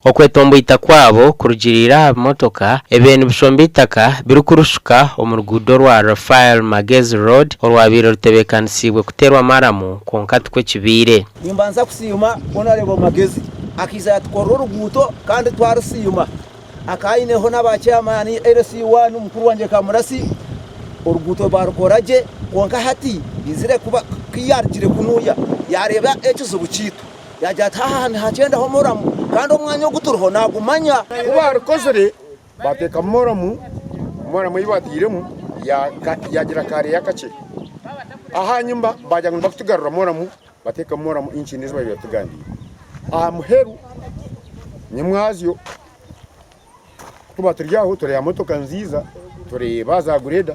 Okwetomboita kwabo kurugiriire aha bimotoka ebibaire nibishomba eitaka birikurushuka omu ruguudo orwa Raphael Magezi Road orwabaire rutebeekanisiibwe kuteerwa maramu kwonka tikwo kibaire. Nimbanza kusiima Honourable Magezi akaija yatukorera oruguuto kandi twarusiima. Akaba aineho n'aba chairman LC one mukuru wangye Kamurasi oruguuto barukora gye kwonka hati bizire kuba ku yarugire kunuya yareeba ekizibu kyaitu yagira ati aha nihakyendaho muramu kandi omwanya ogu turiho nagumanya. Ku baarukozire baateekamu muramu, muramu ei baatairemu yaagira kareeya kakye. Ahanyima baagira ngu nibakutugarura muramu bateekamu muramu inci ina ezi baabaire batugambiire. Aha muheru nyomwazyo ku tuba turi aho tureeba motoka niziiza, tureeba za gureda,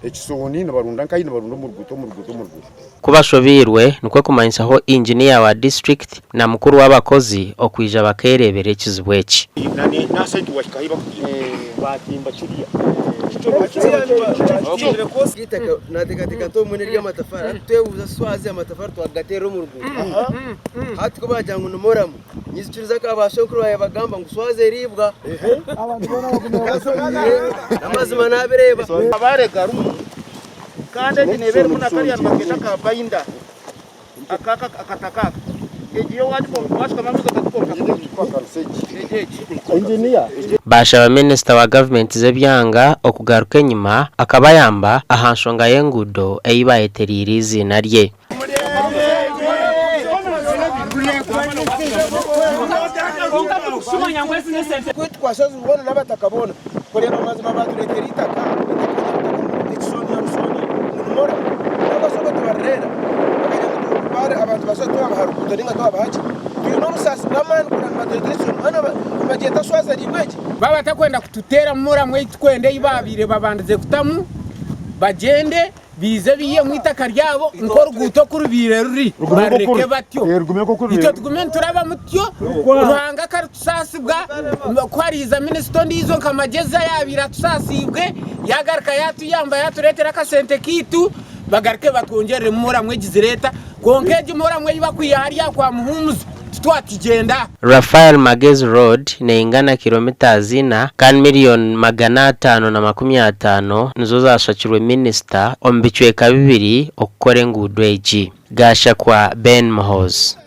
ekisooni nibarunda nkahi nibarunda omu ruguuto omu ruguuto omu ruguuto. Ku bashobeirwe nikwo kumanyisaho inginiya wa disiturikiti na mukuru w'abakozi okwija bakeereebera ekizibu eki. Amabare garimu kandi egi neeba erimu na kariya nibakeeta ka bayinda aka akataka aka egi yo waashukamu amaizi okagipompa egi egi. Baashaba minisita wa gavumenti z'ebyanga okugaruka enyima akabayamba aha nshonga y'enguudo ei baayetereire eiziina rye. Baaba batakwenda kututeeramu muramu ei turikwenda ei baabaire babandize kutamu, bagyende. Baije baihemu eitaka ryabo nk'oruguuto oku rubaire ruri, barureke batyo. Itwe tugume niturabamu tutyo, Ruhanga akaritusaasibwa, ku hariiza minisita ondiijo nka Magyezi ayaabaire atusaasiibwe, yaagaruka yaatuyamba yaatureetera akasente kaitu, bagaruke batwongyereremu muramu egizire eta. Kwonka egi muramu ei bakwiha hariya kwa Muhumuza, titwatigyenda. Raphael Magezi Road neingana kilometres ina kandi miriyoni 550 nizo zashakirwe minisita omu bicweka bibiri okukora enguudo egi. Gashakwa Ben Muhoozi.